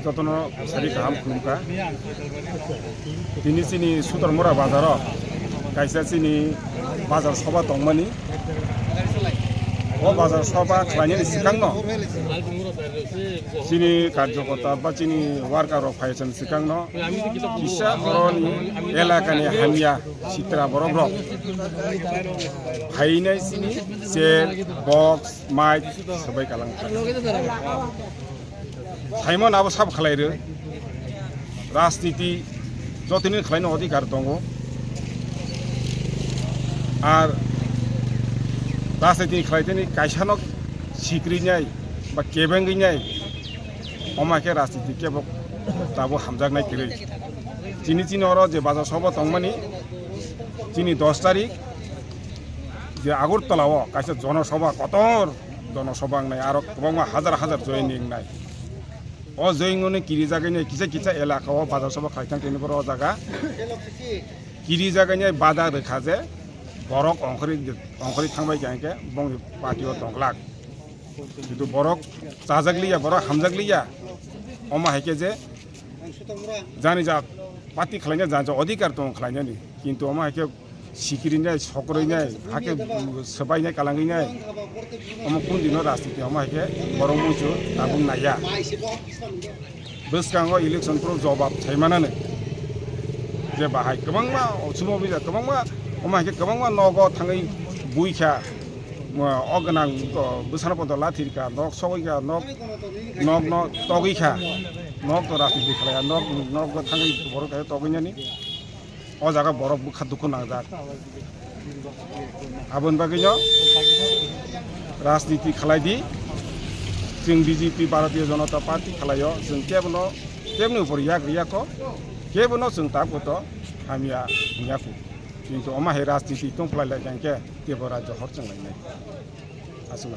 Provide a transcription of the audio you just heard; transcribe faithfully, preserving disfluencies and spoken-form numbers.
Jotono sari kaham khulumkha. Tini chini Sutormura bazaro kaisa chini bazar soba tongmani. O bazar soba khlainani swkangno chini karjokorta ba chini worker rok phaichani swkangno kisa oroni elakani hamya sitra borok rok phainai chini chair, box, mic swbai kalang. Thaimon abo sabo khlai rw. Rajniti jotoni khlaina adhikar tongo. Ar rajniti khlaiteni kaisano sikrinai ba kebengwinai, omo khe rajniti kebo tabo hamjaknai kwrwi. Chini chini oro je bazar soba tongmani, chini dos tarik je Agartala o kaisa jonosoba kotor jonosoba wngnai, aro kwbangma hajar hajar joining wngnai. O joining wngnai kirijagwini kisa kisa elaka o bazar soba khlaithang tini borok o jaga. Kirijagwini bada rwkha je borok ongkhorwi ongkhorwi thangbai kha hinkhe bongni party o tongglak. Kintu borok chajakliya, borok hamjakliya. Omo hai khe je jani ja party khlaina jani ja adhikar tongo khlainani. Kintu omo hai khe sikrinai, sokroinai, hakhe swbainai, kalangwinai. Omo kundino rajniti omo hai khe borok muichu tabuk naiya. Bwskango election pro jobab saimanani je bahai kwbangma ochumo bija kwbangma omo hai khe kwbangma nogo thangwi buikha. O gwnang bwsano podo lathirkha, nok sogwikha, nok nokno togwikha, nok to rajniti khlaiya, nok nokgo thangwi borok khe togwinani. O jaga borok bwkha dukhu nangjak. Aboni bagwino rajniti khlai di, chwng B J P, Bharatiya Janata Party khlaio, chwng kebono, keboni upor yak riyakho, kebono chwng tabukto hamya hwnyaku. Kintu omo hai rajniti tongphlai lai kha hinkhe teibo rajyo hor chwng lainai. Aswk.